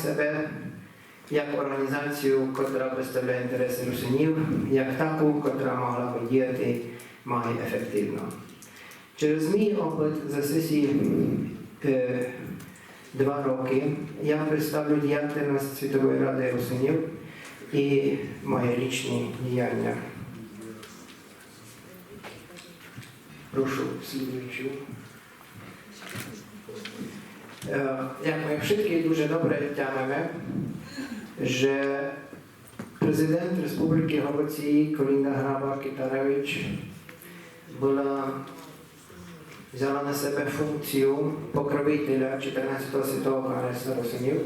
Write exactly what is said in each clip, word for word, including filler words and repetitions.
себе як орґанізацію, котра представляє інтересы Русинів, як таку, котра могла бы діяти май ефективно. Через мій опыт за сесі, е, два рокы я представлю діяльность Світової рады Русинів і мої лічні діяння. Прошу слідуючу. Е, як мы вшыткі дуже добре тямиме, же президент Республікы Горватії Колінда Грабар-Кітаревич была, взяла на себе функцію покровителя чотырнадцятого Світового конґресу Русинів.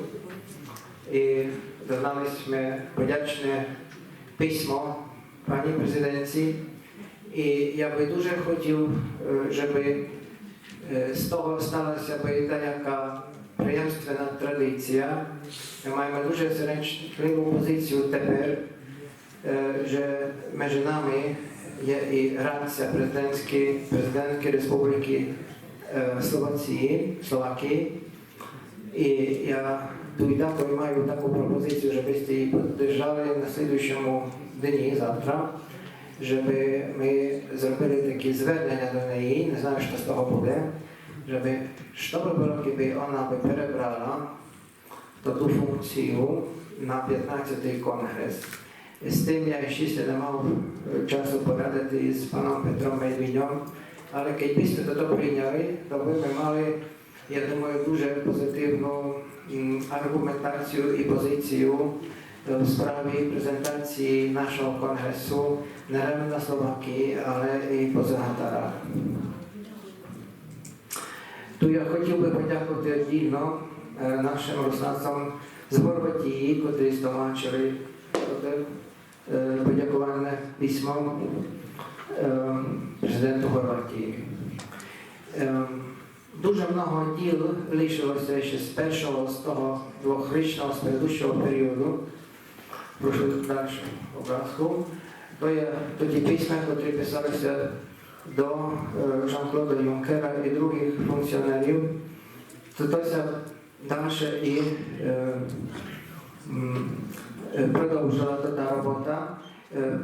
І дознали сьме подячне письмо пані президентці. І я бы дуже хотів, е, жебы, е, з того стала ся бы даяка приємственна традиція. Мы маєме дуже серенчливу позицію тепер, е, же межи нами є і радця президентськый, президенткы Республікы, е, Словації, Словакії. І я туй такой маю таку пропозицію, жебы сьте її поддержали на слідуючому дні, завтра, жебы мы зробили такі зверненя до неї, не знаю, што з того буде, жебы, што бы было, кебы она бы перебрала тоту функцію на пятнадцятый конґрес. З тым я іщи ся не мав, е, часу порадити з паном Петром Мейбіньом, але кедь бы сьте тото прийняли, то бы мы мали, я думаю, дуже позитивну, м, арґументацію і позицію, е, в справі презентації нашого конґресу не лем на Словакії, але і по загатарах. Ту я хотів бы подяковати оддільно, е, нашым Руснацам з Горватії, котрі столмачили тоте, е, подякувальне письмо, е, президенту Горватії. Е, дуже много діл лишило ся іщи з першого, з того двохрічного, з предыдущого періоду. Прошу дальшу образку. То є тоті письма, котрі писали ся до, е, Жан-Клода Юнкера і другых функціонерів. То, то ся дальше і, е, м, е, продовжила та, та робота. Е,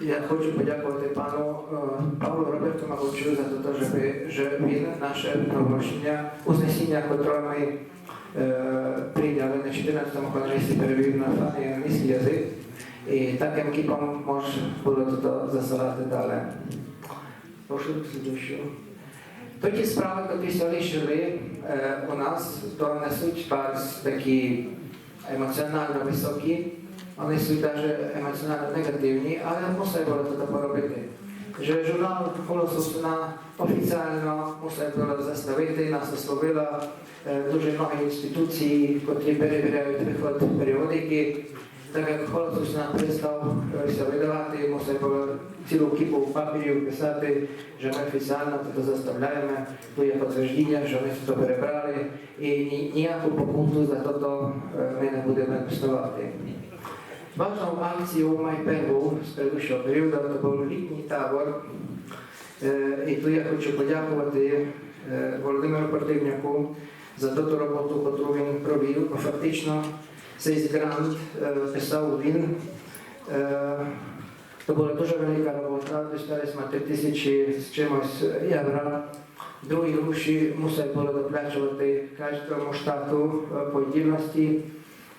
я хочу подяковати пану, е, Павлу Роберту Маковчу за то, же, же він наше проголошеня, узнесіня, котре мы, е, прийняли на чотырнадцятому конґресі, перевів на фанный англійскый язык. І такым кіпом мож было тото засилати дале. Прошу слідуючу. Тоті справы, котрі ся лишили, е, у нас, то не суть барз такі емоціонално высокі, они суть даже емоціонално неґативні, але мусай было тото поробити. Же журнал Голос Русина офіціално мусай было заставити, нас ословила, е, дуже многі інституції, котрі перевіряють выход періодикы, так як Голос Русина перестав, е, ся выдавати, мусай было цілу кіпу папірів писати, же мы офіціално тото заставляєме, ту є потверджіня, же мы тото перебрали, і ні-, ніяку покуту за тото, е, мы не будеме доставати. Важнов акціов май перву з предыдущого періоду то быв літній табор. Е, і ту я хочу подяковати, е, Володимиру Противняку за тоту роботу, котру він провів. Бо фактично сей ґрант, е, писав він. Е, то была дуже велика робота, достали сьме три тисячі з чимось євро. Другі гроші мусай было доплачовати каждому штату, е, по отдільности.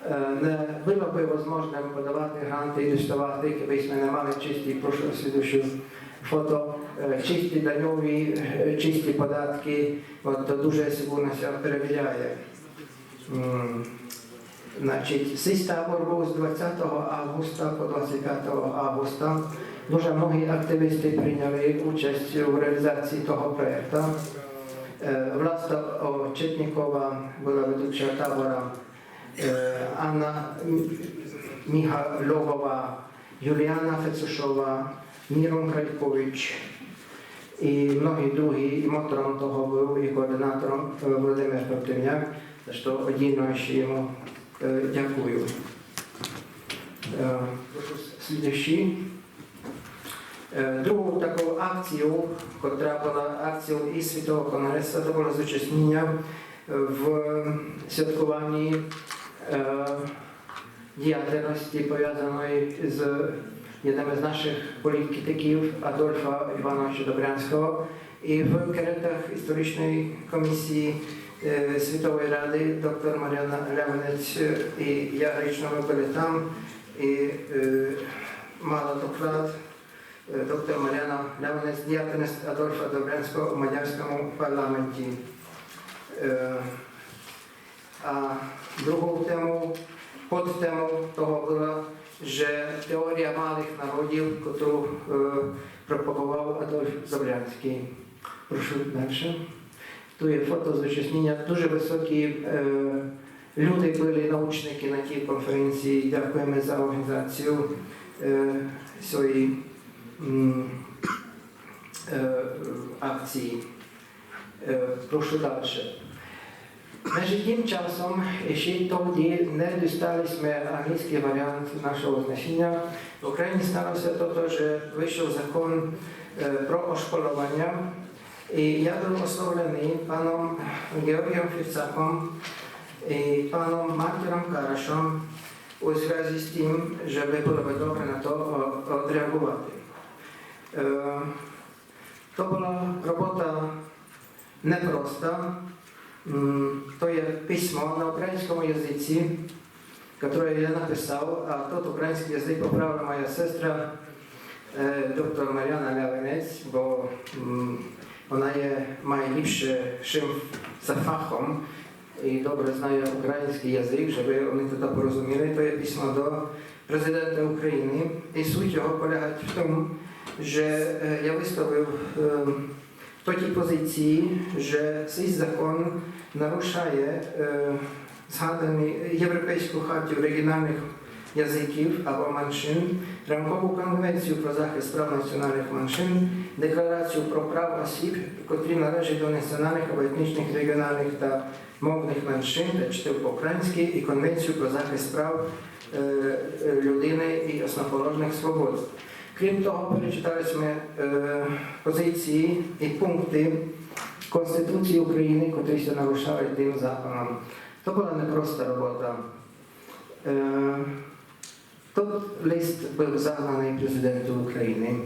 Е, не было бы возможным подавати ґранты і доставати, кебы сьме не мали чисті, прошу слідуючу фото, е, чисті даньові, е, чисті податкы, от то дуже сигурно ся перевіряє. М, значить, сись табор быв з двадцятого августа по двадцять пятого августа. Дуже многі активісты прийняли участь у реалізації того проєкта. Е, Власта Очетнікова была ведуча табора, е, Анна М-, Міхаловова, Юліана Фецушова, Мірон Крайкович і многі другі. І мотором того быв і координатором, е, Володимир Противняк, за што оддільно іщи йому, е, дякую. Е, прошу слідуючий. Е, другу таку акцію, котра была акцією і Світового конґресу, то было зучастненя в святковані, е, діяльности, повязаной з єдным з нашых політиків Адольфа Івановича Добряньского. І в керетах історичной комісії, е, Світовой рады доктор Маріана Лявинець, е, і я лично мы были там, і, е, мала доклад, е, доктор Маріана Лявинець, діяльность Адольфа Добряньского у мадярьскому парламенті. Е, А другов темов, подтемов того была, же теорія малых народів, котру, е, пропаґовав Адольф Добряньскый. Прошу дальше. Ту є фото з вычесніня. Дуже высокі, е, люди были, научникы на тій конференції. Дякуєме за орґанізацію, е, сьої, м, е, акції. Е, прошу дальше. Межи тым часом, іщи тогды не дістали сьме англійскый варіант нашого вознесіня, в Україні стало ся тото, же вышов закон, е, про ошколованя. І я был ословленый паном Георгієм Фірцаком і паном Мартіном Карашом у звязі з тым, же бы было бы добре на то о-, одреаґовати. Е, То была робота непроста. М, то є письмо на україньскому языці, котре я написав, а тот україньскый язык поправила моя сестра, е, доктор Маріана Лявинець, бо, м, она є, має ліпше, чим за фахом, і добре знає україньскый язык, жебы они то порозуміли. То є письмо до президента Україны. І суть його полягать в тому, же, е, я выставив, е, тоті позиції, же сей закон нарушає, е, згадану Європейску хартію регіоналных языків або меншин, Рамкову конвенцію про захист прав націоналных меншин, Декларацію про права осіб, котрі належать до націоналных або етнічных регіоналных та мовных меншин, та читав по-україньскы, і Конвенцію про захист прав, е, е, людины і основоположных свобод. Крім того, перечитали сьме, е, позиції і пункты Конституції Україны, котрі ся нарушали тым законом. То была непроста робота. Е, Тот лист был загнаный президенту Україны.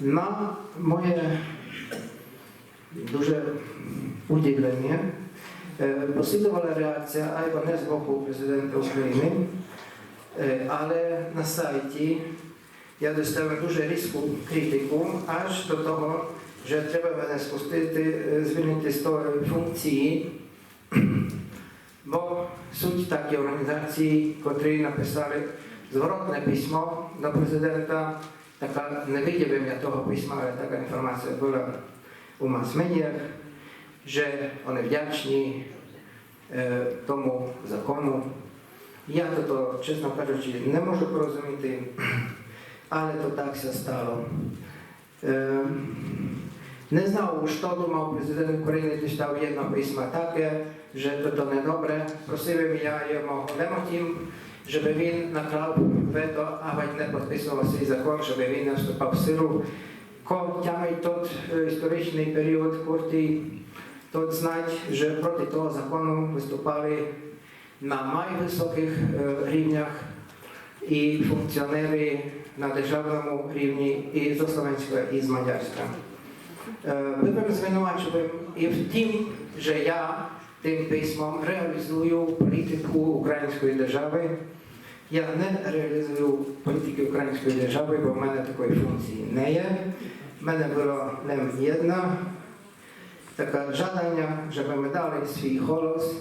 На моє дуже удивленя, е, послідовала реакція, айбо не з боку президента Україны, е, але на сайті я достав дуже різку критику, аж до того, же треба мене спустити, е, звільнити з тої функції. Бо суть такі орґанізації, котрі написали зворотне письмо до президента, така, не видів єм я того письма, але така інформація была у мас-медіях, же они вдячні, е, тому закону. Я то, то, чесно кажучи, не можу порозуміти, але то так ся стало. Е, не знав, што думав президент Україны, кедь читав єдно письмо таке, же то, то недобре. Просив єм я його лем о тім, жебы він наклав вето, авадь не подписовав сей закон, жебы він не вступав в силу. Ко тямить тот, е, історичный період куртый, тот знать, же проти того закону выступали на май высокых, е, рівнях і функціонери на державному рівні і зо Словенська, і з Мадярська. Е, быв єм звинуваченый і в тім, же я тым письмом реалізую політику україньской державы. Я не реалізую політикы україньской державы, бо в мене такої функції не є. В мене была лем єдна така жаданя, жебы мы дали свій голос,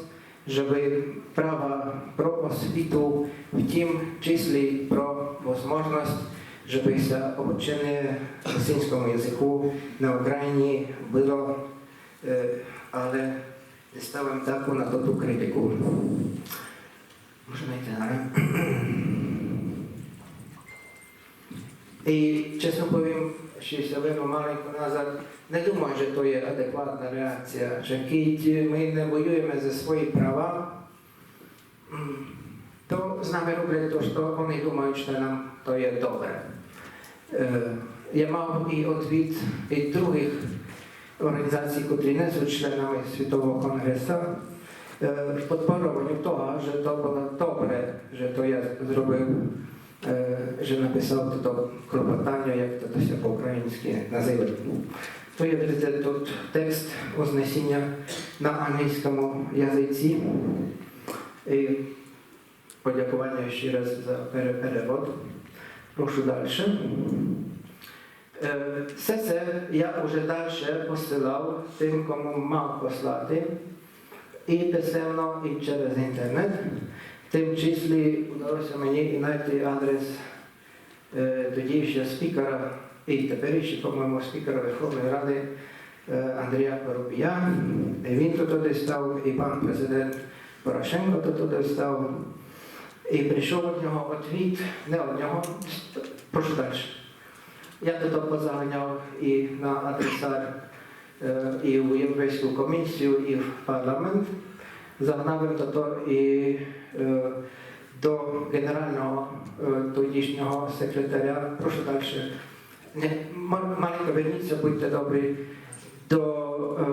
жебы права про освіту, в тім числі про возможность, жебы ся обученя русиньскому языку на Україні было, е, але дістав єм таку на тоту критику. Можеме йти далі. І, чесно повім, ще ся верну маленько назад, не думаю, же то є адекватна реакція, же кедь мы не воюєме за свої права, м, то з нами роблять то, што они думають, што нам то є добре. Е, я мав і одвіт від другых орґанізацій, котрі не суть членами Світового конґресу, Е, Подпорованю того, же то было добре, же то я зробив, е, же написав тото клопотаня, як то ся по-українськы называє. То є, видите, тут текст вознесіня на англійському языці. І подякованя іщи раз за пере-, перевод. Прошу дальше. Е, Се, се я уже дальше посылав тым, кому мав послати, і писемно, і через інтернет. В тым числі удало ся мені і найти адрес, е, тодішнього спікера і теперішнього, по-моєму, спікера Верховної Ради, е, Андрія Парубія. І він то туды став, і пан президент Порошенко то туды став. І прийшов од нього отвіт, не од нього, прошу дальше. Я тото позаганяв і на адресар, е, і в Європейську комісію, і в парламент. Загнав им тото і, е, до генералного, е, тодішнього секретаря. Прошу дальше. Не, ма-, маленько верніться, будьте добрі, до, е,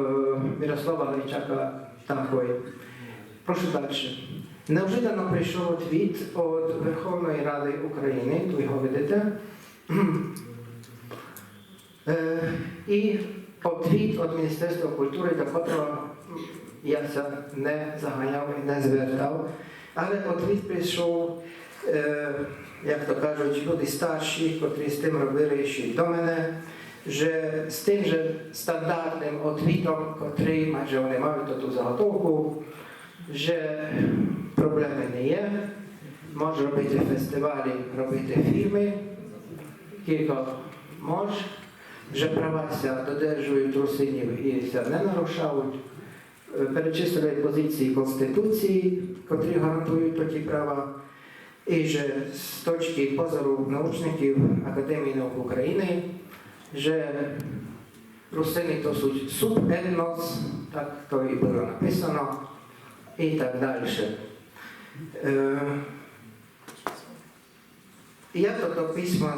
Мирослава Гайчака такой. Прошу дальше. Неожиданно прийшов отвіт од Верховної Ради України, туй го видите. Е, і отвіт од Міністерства культуры, до котрого я ся не заганяв і не звертав. Але отвіт прийшов, е, як то кажуть, люди старші, котрі з тым робили іщи до мене, же з тым же стандартным отвітом, котрый майже они мають ту заготовку, же проблемы не є, мож робити фестивалі, робити фільмы, кілько мож, же права ся додержують русинів і ся не нарушають. Е, перечислили позиції Конституції, котрі гарантують такі права, і же з точки позору научників Академії наук України, же русины то суть субетнос, так то і было написано, і так дальше. Е, Я тото письмо,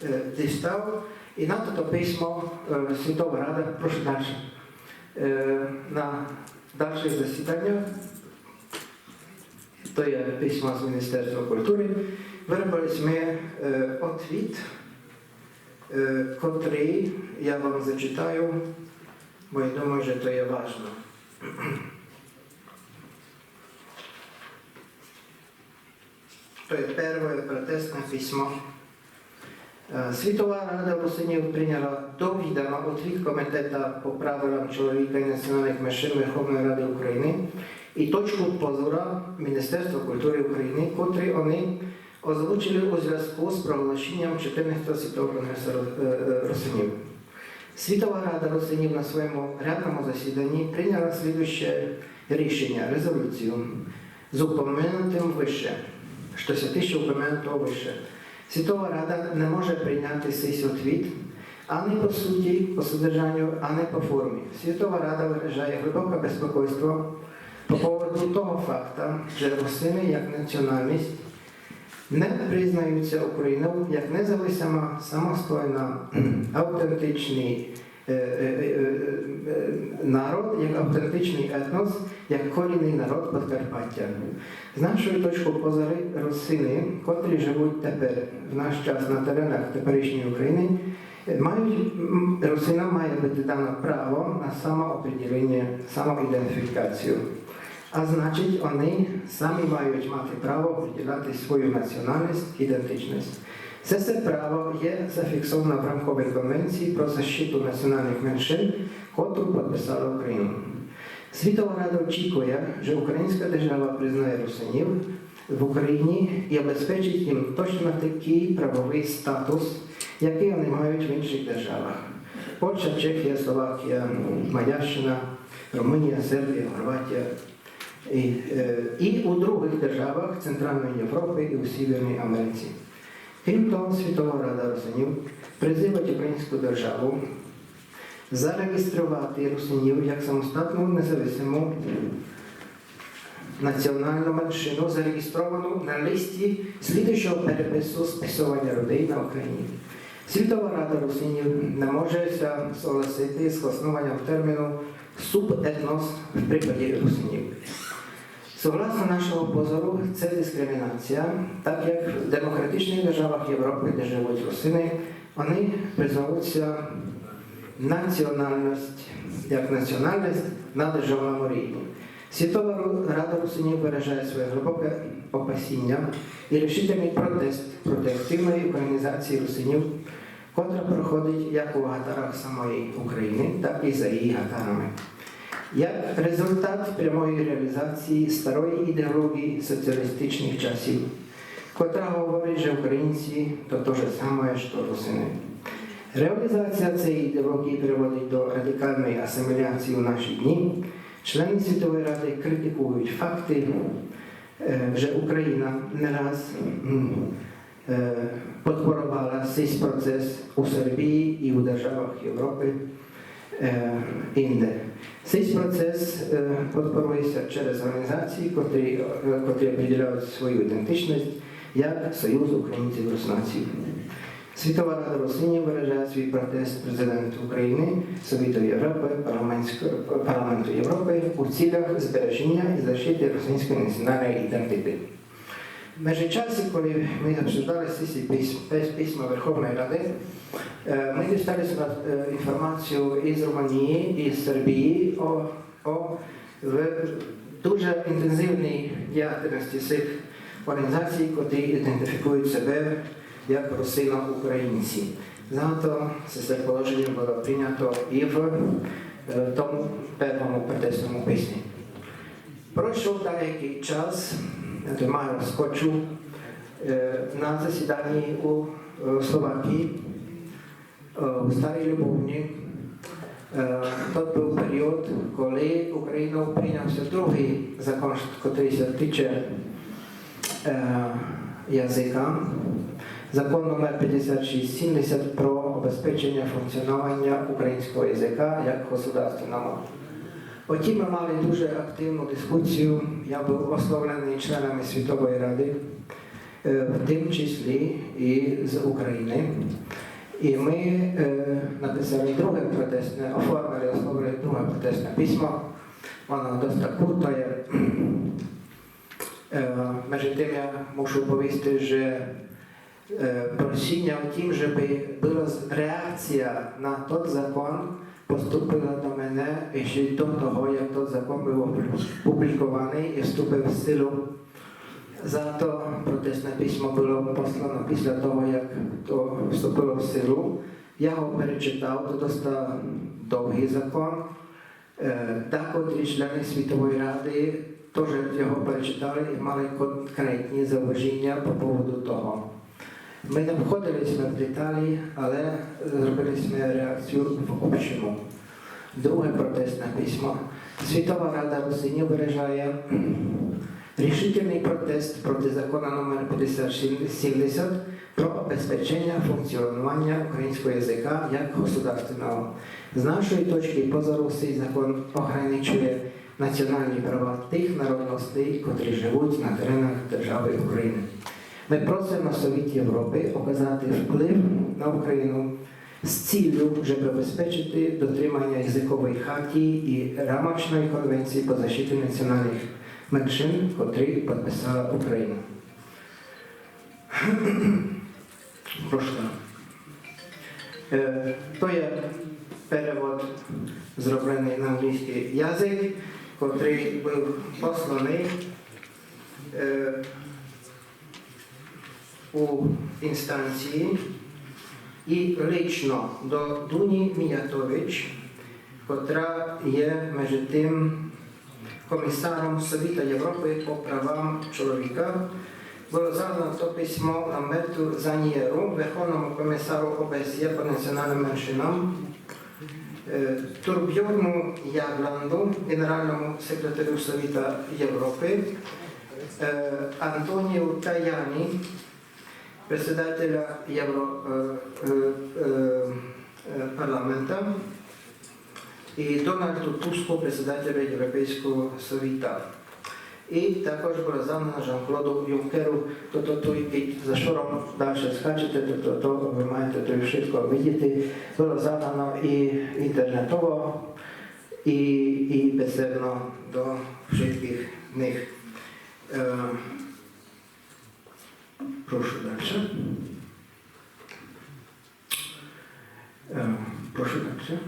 е, дістав, і на тото письмо, е, Світова Рада, прошу дальше, е, на дальше засіданя, то є письмо з Міністерства культуры, выробили сьме, е, отвіт, е, котрый я вам зачитаю, бо я думаю, же то є важно. То є перве протестне письмо. Е, Світова рада Русинів прийняла до відома отвіт Комітета по правам чоловіка і національных меншин Верховної Ради України і точку позора Міністерства культуры України, котрі они озвучили у звязку з проголошенням чотирнадцятого світового конгресу Ру-, е, е, Русинів. Світова рада Русинів на своєму рядному засіданні прийняла слідуюче рішення, резолюцію з упомянутым выше, што ся тыше упомянутого выше. Світова рада не може прийняти сись отвіт ани по суті, по содержанню, ани по формі. Світова рада выражає глибоке безпокойство по поводу того факта, же русины як національность не признаються Українов як независима, самостойна, автентичный, е, е, е, е, народ, як автентичный етнос, як корінный народ Подкарпатя. З нашої точки позору, русины, котрі живуть тепер, в наш час, на теренах теперішньої Україны, е, мають, м, русинам має быти дано право на самоопределеня, самоідентифікацію. А значить, они самі мають мати право определяти свою національность, ідентичность. Се, се право є зафіксовано в Рамковій конвенції про защиту національных меншин, котру підписала Україна. Світова рада очікує, же українська держава признає русинів в Україні і обезпечить їм точно такый правовый статус, якый они мають в іншых державах. Польща, Чехія, Словакія, Мадярщина, Румунія, Сербія, Хорватія і, е, і у другых державах Центральної Європы і у Северній Америці. Крім того, Світова рада Русинів призывать українську державу зареєструвати русинів як самостатну независиму національну меншину, зареєстровану на листі слідуючого перепису списованя людей на Україні. Світова рада Русинів не може ся согласити з хоснованям терміну субетнос в припаді русинів. Согласно нашого позору, це дискримінація, так як в демократичных державах Європы, де живуть русины, они признавуться національность, як національность на державному рівні. Світова Ру-, Рада Русинів выражає своє глибоке опасіння і рішительный протест проти активної українізації русинів, котра проходить як у гатарах самої Україны, так і за її гатарами. Як результат прямої реалізації старої ідеології соціалістичных часів, котра говорить, же українці то то же самоє, што русины. Реалізація цієї ідеології приводить до радикальної асиміляції у наші дні. Члени Світової Рады критикують факты, е, же Україна не раз, м, е, подпоровала сись процес у Сербії і у державах Європы, е, інде. Сись процес, е, подпорує ся через організації, котрі, е, котрі определяють свою ідентичность як Союз українців руснаців. Світова Рада Русинів выражає свій протест президенту Україны, Совіту Європы, парламентсько-, Парламенту Європы у цілях збереженя і защиты русинської національної ідентиты. Межи часі, коли мы обсуждали сі пис-, пис-, письма Верховної Рады, е, мы дістали сьме, е, інформацію із Румунії, із Сербії о, о в-, дуже інтензивній діяльности сих організацій, котрі ідентифікують себе як русино-українці. Зато се, се положеня было принято і в, е, тому первому протесному письмі. Пройшов деякый час, е, то май розкочу, е, на засіданні у, е, Словакії, е, у Старій Любовні. Е, то быв період, коли Українов прийняв ся другый закон, котрый ся тиче, е, языка. Закон номер пятдесят шість сімдесят про обезпеченя функціонованя українського языка як государственного. О тім мы мали дуже активну дискусію. Я быв ословленый членами Світової Рады, е, в тім числі і з Україны. І мы, е, написали друге протестне, оформили, ословили друге протестне письмо. Воно доста куртоє. Е, межи тым я мушу повісти, же, е, просіня о тім, жебы была з-, реакція на тот закон поступила до мене іщи до того, як тот закон быв опублікованый і вступив в силу. Зато протестне письмо было послано після того, як то вступило в силу. Я го перечитав, то доста довгый закон. Е, дакотрі члены Світової Рады тоже його перечитали і мали конкретні зауваженя по поводу того. Мы не входили сьме в деталі, але зробили сьме реакцію в общому. Друге протестне письмо. Світова Рада Русинів выражає рішительный протест проти закона номер пятдесят шість сімдесят про обезпеченя функціонованя українського языка як государственного. З нашої точкы позору, сей закон ограничує національні права тых народностей, котрі живуть на теренах державы Україна. Мы просиме Совіт Європы оказати вплив на Україну з цілю, жебы обезпечити дотриманя языкової хартії і рамочної конвенції по защиті національных меншин, котрі підписала Україна. Прошу. Е, то є перевод, зробленый на англійськый язык, котрый быв посланый, е, у інстанції і лично до Дуні Міятович, котра є межи тым комісаром Совіта Європы по правам чоловіка, было задано то письмо Ламберту Заньєру, верховному комісару О Б С Є по національным меншинам, е, Турбьорну Ягланду, генералному секретарю Совіта Європы, е, Антонію Таяні, председателя Євро-, е, е, е, е, парламента, і Дональду Туску, председателю Європейського Совіта. І також было задано Жан-Клоду Юнкеру, то, то туй, кидь за шором дальше скачете, то, то, то вы маєте туй вшытко видіти. Было задано і інтернетово, і, і писемно до вшыткых них. Е, прошу дальше. Е, прошу дальше.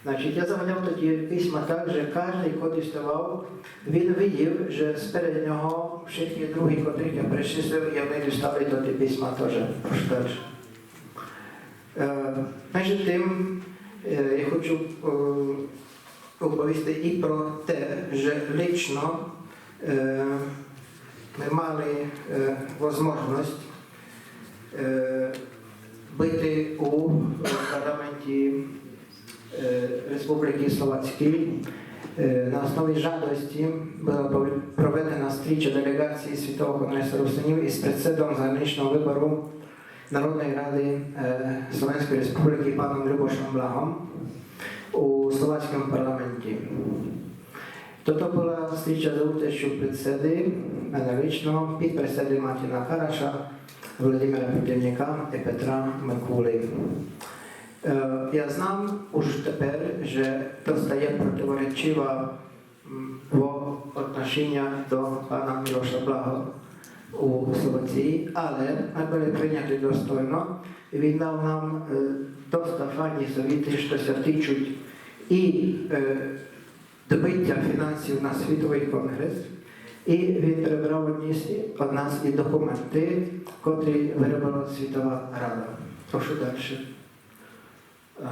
Значить, я заганяв тоті письма так, же каждый, котрый діставав, він видів, же сперед нього вшыткі другі, котрых я перечислив, і они дістали тоті письма тоже. Прошу дальше. Е, межи тым, е, я хочу, е, оповісти і про те, же лично, е, мы мали, е, возможность, е, быти у, е, парламенті, е, Републікы Словацькій. Е, на основі жадости была пов-, проведена стріча делеґації Світового конґресу Русинів із председом заграничного выбору Народної рады, е, Словенської Републікы паном Любошом Блахом у словацькому парламенті. Тото была стріча за участю председы, мене лично, підпредседы Мартіна Караша, Володимира Путильника і Петра Микулы. Е, я знам уж тепер, же доста є противоречива м, во отношеня до пана Мілоша Благу у Словації, але мы были прийняты достойно. Він дав нам, е, доста файні совіты, што ся тычуть і, е, добытя фінансів на Світовый конґрес, і він прибрав од нас, од нас і документы, котрі выробила Світова рада. Прошу дальше. А,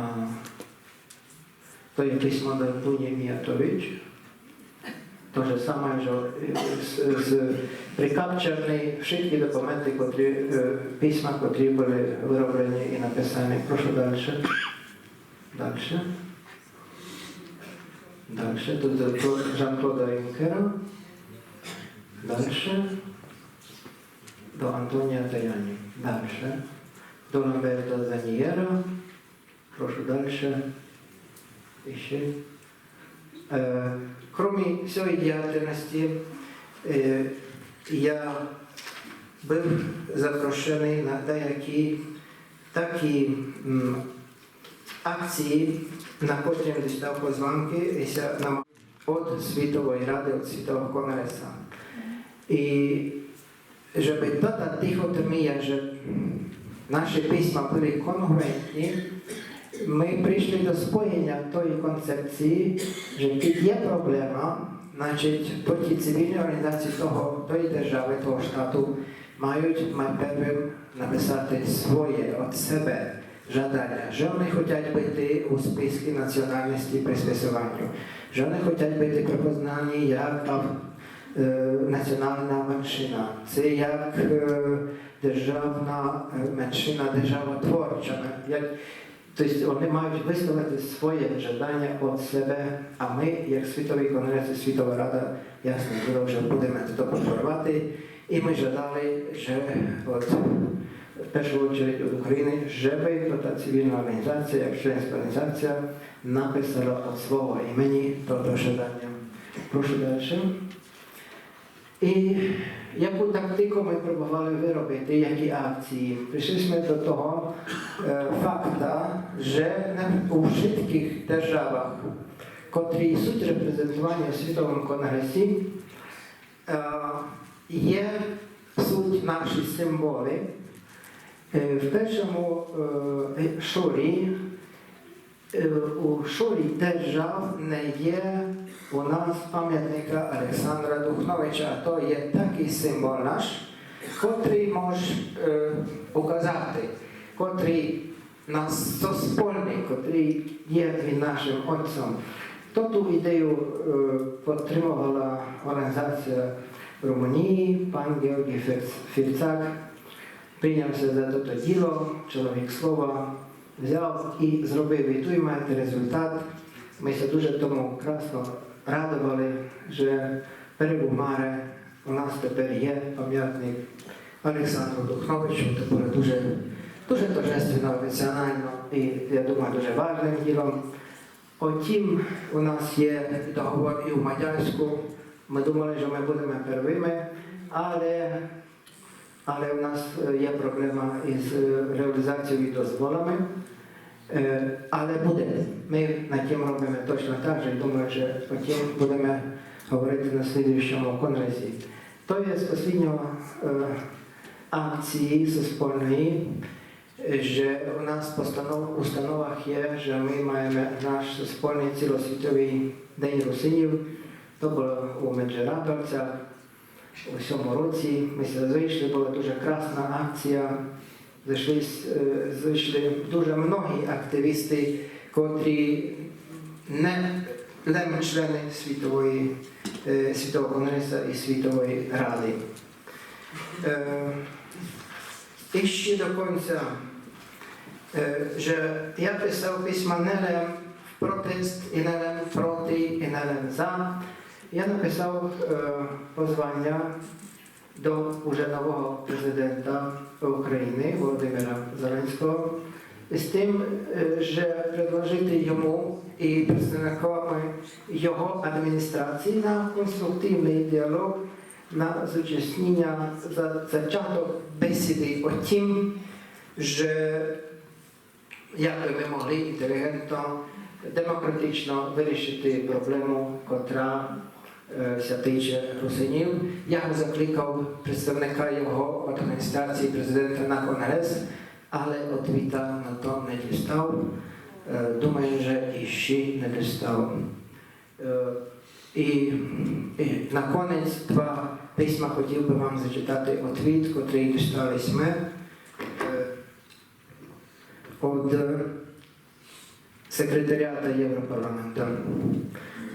то є письмо до Дуні Міятович. То же саме, же з, з, прикапчані вшыткі документы, котрі, е, письма, котрі были выроблені і написані. Прошу дальше. Дальше. Дальше. До, до, до Жан-Клода Юнкера. Дальше. До Антонія Таяні. Дальше. До Ламберта Данієра. Прошу дальше. Іщи. Е, кромі сьої діяльности, е, я быв запрошеный на даякі такі, м, акції, на котрым дістав позванкы, і ся нам од Світовой рады, од Світового конґреса. І жебы тота дихотомія, же нашы письма были конгруентні, мы пришли до споєня тої концепції, же кідь є проблема, значить, тоті цивілні орґанізації того, тої державы, того штату мають май первым написати своє од себе жаданя, же они хотять быти у спискы національности при списованю, же они хотять быти припознані як, е, національна меншина, ци як, е, державна, е, меншина державотворча, як, то єсть они мають выставити своє жаданя од себе, а мы, як Світовый конґрес і Світова рада, ясне діло, же будеме то подпорувати. І мы жадали, же от, в першу очередь од Україны, же бы тота цивілна орґанізація, як членска орґанізація, написала од свого імені тото жаданя. Прошу дальше. І яку тактику мы пробовали выробити, які акції? Пришли сьме до того, е, факта, же не у вшыткых державах, котрі суть репрезентовані у Світовому конґресі, е, є, суть нашы символы. Е, в першому, е, шурі, е, у шурі держав не є у нас памятника Александра Духновича, а то є такый символ наш, котрый мож, е, указати, котрый нас, то спольный, котрый є він нашым отцом. Тоту ідею, е, подтримовала орґанізація в Румунії, пан Георгій Фірц-, Фірцак прийняв ся за тото діло, чоловік слова, взяв і зробив. І туй маєте резултат. Мы ся дуже тому красно радовали, же в Берегу Маре у нас тепер є памятник Александру Духновичу, то буде дуже, дуже торжественно, емоціонално і, я думаю, дуже важным ділом. О тім, у нас є договор і в Мадярську. Мы думали, же мы будеме первыми, але Але у нас, е, є проблема із, е, реалізацією і дозволами. Е, але буде. Ми над тим робиме точно так же, думаю, же потім будеме говорити на слідуючому конґресі. То є з посліднього, е, акції суспольної, е, же у нас постанов-, у установах є, же ми маєме наш суспольный цілосвітовый день Русинів. То было у Меджирабелцях у сьому році. Мы ся зыйшли, была дуже красна акція. Зышлись, е, зыйшли дуже многі активісты, котрі не лем члены Світової, е, Світового конґреса і Світової рады. Е, і ще до конця, е, же я писав письма не лем в протест, і не лем проти, і не лем за. Я написав, е, позваня до уже нового президента Україны Володимира Зеленського з тым, е, же предложити йому і представникам його адміністрації на конструктивный діалог, на зачаснення, за-, зачаток бесіды о тым, же як бы мы могли інтелігентно, демократично вырішити проблему, котра, е, ся тиче Русинів. Я го закликав представника його адміністрації, президента, на конґрес, але отвіта на то не дістав. Е, думаю, же і ще не дістав. Е, і, і наконець два письма хотів бы вам зачитати, отвіт, котрый дістали сьме, е, од секретаріата Європарламента.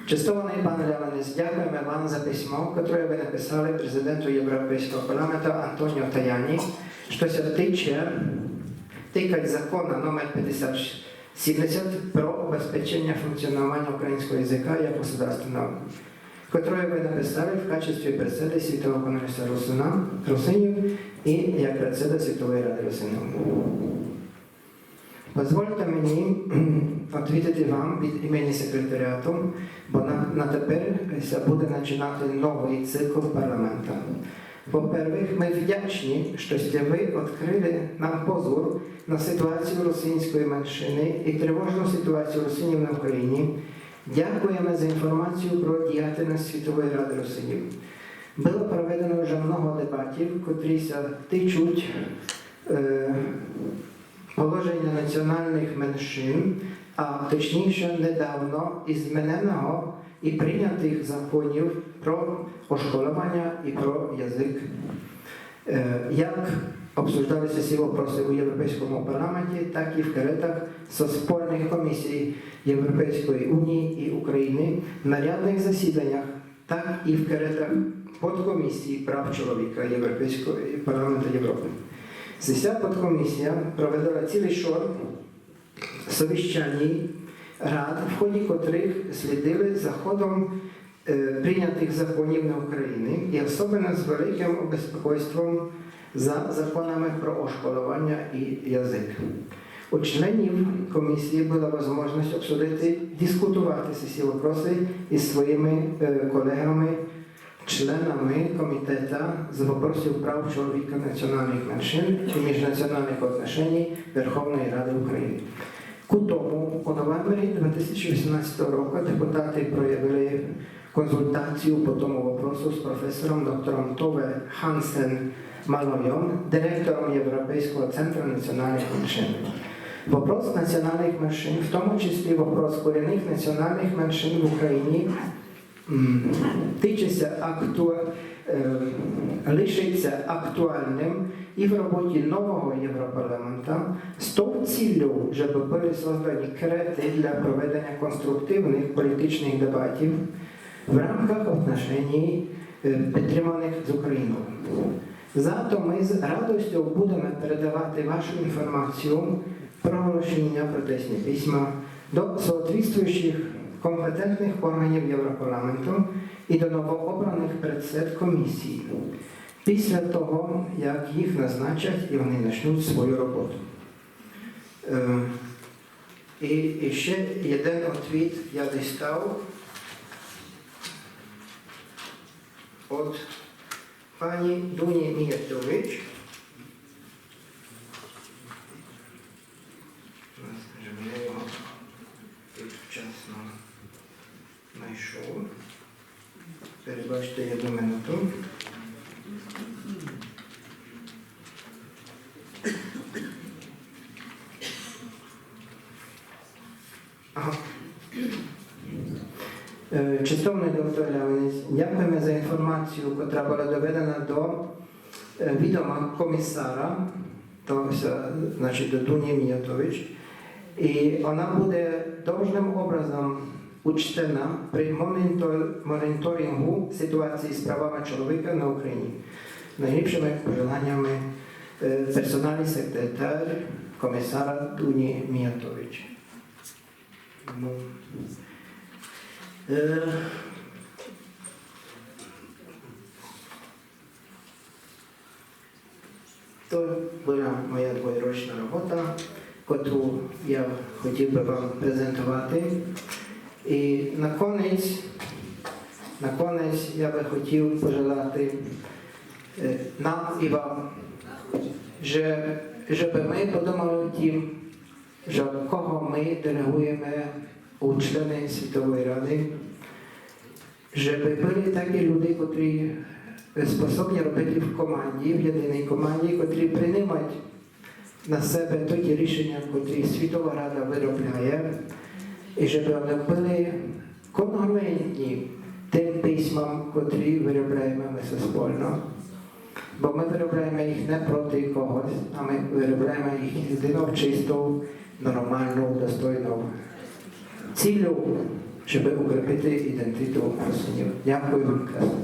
Честованый пане Леонис, дякуєме вам за письмо, котроє вы написали президенту Європейського парламента Антоніо Таяні, што ся тиче, тикать закона номер пятдесят сімдесят про обезпечення функціонування українського язика як государственного, котроє вы написали в качестві председы Світового конґреса Русина-, Русинів і як председа Світової рады Русинів. Позвольте мені отвітити вам від імені секретаріату, бо на, на тепер ся буде начинати новый цикл парламента. По-первых, мы вдячні, што сте вы открыли нам позор на ситуацію русинської меншины і тривожну ситуацію русинів на Україні. Дякуєме за інформацію про діяльность Світової рады Русинів. Было проведено вже много дебатів, котрі ся тичуть, е, положення національных меншин, а точніше недавно і змененого і принятых законів про ошколованя і про язык. Е, як обсуждали ся сі вопросы у Європейському парламенті, так і в керетах суспольных комісій Європейської унії і Україны на рядных засіданнях, так і в керетах подкомісії прав чоловіка Європейського парламента Європы. Сися подкомісія проведла цілый шор совіщаній рад, в ході котрых слідили за ходом, е, принятых законів на Україні і особенно з великым обеспокойством за законами про ошколованя і язык. У членів комісії была возможность обсудити, дискутовати сі вопросы із своїми, е, колеґами, членами Комітета з вопросів прав чоловіка, національных меншин і міжнаціональных отношеній Верховної Рады Україны. Ку тому, у новембрі два тисячі вісімнадцятого року депутаты проявили конзультацію по тому вопросу з професором доктором Тове Хансен Малойом, директором Європейського центра національных меншин. Вопрос національных меншин, в тому числі вопрос корінных національных меншин в Україні, м, тиче ся акту-, е, лишить ся актуальным і в роботі нового Європарламента з тов ціллю, жебы были создані кереты для проведеня конструктивных політичных дебатів в рамках отношеній, е, підтриманых з Українов. Зато мы з радостю будеме передавати вашу інформацію, проголошеня, протестні письма до соответствуючих компетентных органів Європарламенту і до новообраных председ комісій після того, як їх назначать і они начнуть свою роботу. Е, і, і ще єден отвіт я дістав од пані Дуні Міятович. Перебачте одну минуту. Ага. Е, честовный доктор Лявинець, дякуєме за інформацію, котра была доведена до, е, відома комисара, то ся, значить, до Дуні Міятович. І она буде должным образом учтена при монітор-, моніторингу ситуації з правами чоловіка на Україні. З найліпшыми пожеланями, е, персоналный секретар комисара Дуні Міятович. Ну, е, то была моя двойрочна робота, котру я хотів бы вам презентовати. І наконець, наконець я бы хотів пожелати, е, нам і вам, же, жебы мы подумали о тім, же кого мы делеґуєме у члены Світовой рады, жебы были такі люди, котрі способні робити в команді, в єдиній команді, котрі принимають на себе тоті рішеня, котрі Світова рада выробляє, і жебы они были конґруентні тым письмам, котрі выробляєме мы всеспольно. Бо мы выробляєме їх не проти когось, а мы выробляєме їх єдино в чисту, нормалну, достойну цілю, жебы укріпити ідентиту Русинів. Дякую вам, красно.